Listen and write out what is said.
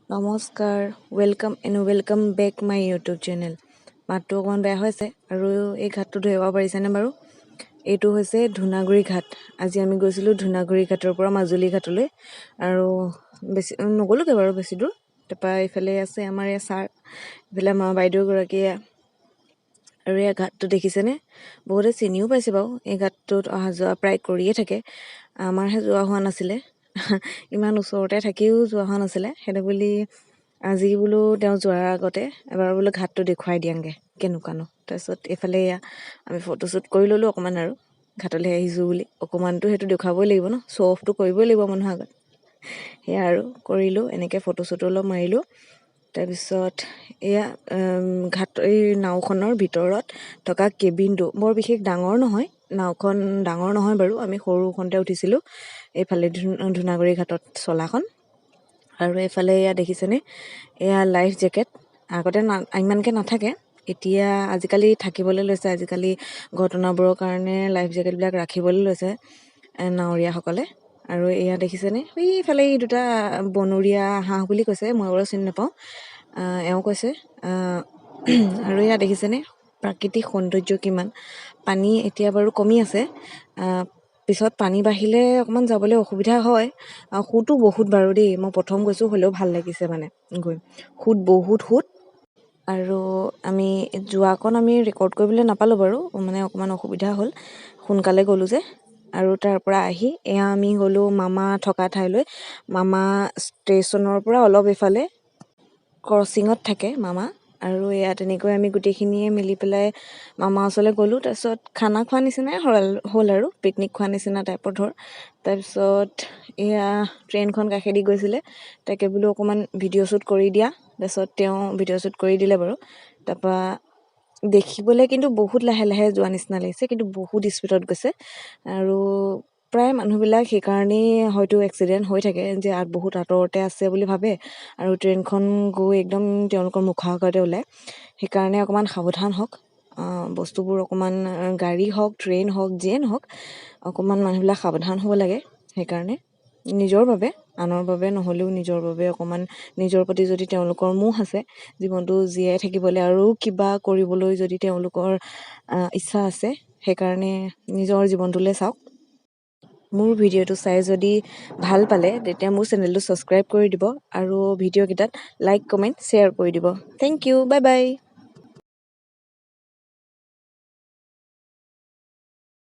নমস্কাৰ, welcome and welcome back my YouTube channel. মাতটো অকণমান বেয়া হৈছে। আৰু এই ঘাটটো ধৰিব পাৰিছেনে বাৰু? এইটো হৈছে ধূনাগুৰি ঘাট। আজি আমি গৈছিলোঁ ধূনাগুৰি ঘাটৰ পৰা মাজুলী ঘাটলৈ আৰু বেছি নগ'লোগৈ বাৰু বেছি দূৰ। তাৰপৰা এইফালে আছে আমাৰ এয়া ছাৰ, এইফালে আমাৰ বাইদেউগৰাকীয়ে। আৰু এয়া ঘাটটো দেখিছেনে? বহুতে চিনিও পাইছে বাৰু। এই ঘাটটোত অহা যোৱা প্ৰায় কৰিয়ে থাকে। আমাৰহে যোৱা হোৱা নাছিলে, ইমান ওচৰতে থাকিও যোৱা হোৱা নাছিলে। সেইটো বুলি আজি বোলো তেওঁ যোৱাৰ আগতে এবাৰ বোলো ঘাটটো দেখুৱাই দিয়াংগৈ কেনেকুৱানো। তাৰপিছত এইফালে এয়া আমি ফটোশ্বুট কৰি ল'লোঁ অকণমান আৰু ঘাটলৈ আহিছোঁ বুলি অকণমানতো সেইটো দেখুৱাবই লাগিব ন, শ্ব' অফটো কৰিবই লাগিব মানুহৰ আগত। সেয়া আৰু কৰিলোঁ, এনেকৈ ফটোশ্বুটো অলপ মাৰিলোঁ। তাৰপিছত এয়া ঘাট, এই নাওখনৰ ভিতৰত থকা কেবিনটো বৰ বিশেষ ডাঙৰ নহয়। নাওখন ডাঙৰ নহয় বাৰু, আমি সৰুখনতে উঠিছিলোঁ, এইফালে ধূনাগুৰি ঘাটত চলাখন। আৰু এইফালে এয়া দেখিছেনে? এয়া লাইফ জেকেট। আগতে না ইমানকৈ নাথাকে, এতিয়া আজিকালি থাকিবলৈ লৈছে। আজিকালি ঘটনাবোৰৰ কাৰণে লাইফ জেকেটবিলাক ৰাখিবলৈ লৈছে নাৱৰীয়াসকলে। আৰু এয়া দেখিছেনে? সেইফালে এই দুটা বনৰীয়া হাঁহ বুলি কৈছে, মই বাৰু চিনি নাপাওঁ, এওঁ কৈছে। আৰু এয়া দেখিছেনে প্ৰাকৃতিক সৌন্দৰ্য কিমান? পানী এতিয়া বাৰু কমি আছে, পিছত পানী বাঢ়িলে অকণমান যাবলৈ অসুবিধা হয়। আৰু সোঁতো বহুত বাৰু দেই। মই প্ৰথম গৈছোঁ, হ'লেও ভাল লাগিছে মানে গৈ। সোঁত বহুত সোঁত। আৰু আমি যোৱাকণ আমি ৰেকৰ্ড কৰিবলৈ নাপালোঁ বাৰু, মানে অকণমান অসুবিধা হ'ল, সোনকালে গ'লোঁ যে। আৰু তাৰ পৰা আহি এয়া আমি গ'লোঁ মামা থকা ঠাইলৈ। মামা ষ্টেচনৰ পৰা অলপ ইফালে ক্ৰচিঙত থাকে মামা। আৰু এয়া তেনেকৈ আমি গোটেইখিনিয়ে মিলি পেলাই মামা ওচৰলৈ গ'লোঁ। তাৰপিছত খানা খোৱা নিচিনাই হ'ল হ'ল আৰু পিকনিক খোৱা নিচিনা টাইপৰ ধৰ। তাৰপিছত এয়া ট্ৰেইনখন কাষেদি গৈছিলে, তাকে বোলো অকণমান ভিডিঅ' শ্বুট কৰি দিয়া। তাৰপিছত তেওঁ ভিডিঅ' শ্বুট কৰি দিলে বাৰু। তাৰপৰা দেখিবলৈ কিন্তু বহুত লাহে লাহে যোৱা নিচিনা লাগিছে, কিন্তু বহুত স্পীডত গৈছে। আৰু প্ৰায় মানুহবিলাক সেইকাৰণেই হয়তো এক্সিডেণ্ট হৈ থাকে যে বহুত আঁতৰতে আছে বুলি ভাবে আৰু ট্ৰেইনখন গৈ একদম তেওঁলোকৰ মুখৰ আগতে ওলায়। সেইকাৰণে অকণমান সাৱধান হওক। বস্তুবোৰ অকণমান, গাড়ী হওক, ট্ৰেইন হওক, যিয়ে নহওক, অকণমান মানুহবিলাক সাৱধান হ'ব লাগে। সেইকাৰণে নিজৰ বাবে, আনৰ বাবে নহ'লেও নিজৰ বাবে অকণমান, নিজৰ প্ৰতি যদি তেওঁলোকৰ মোহ আছে, জীৱনটো জীয়াই থাকিবলৈ আৰু কিবা কৰিবলৈ যদি তেওঁলোকৰ ইচ্ছা আছে, সেইকাৰণে নিজৰ জীৱনটোলৈ চাওক। মোৰ ভিডিঅ'টো চাই যদি ভাল পালে, তেতিয়া মোৰ চেনেলটো ছাবস্ক্ৰাইব কৰি দিব আৰু ভিডিঅ'কেইটাত লাইক, কমেণ্ট, শ্বেয়াৰ কৰি দিব। Thank you, bye bye.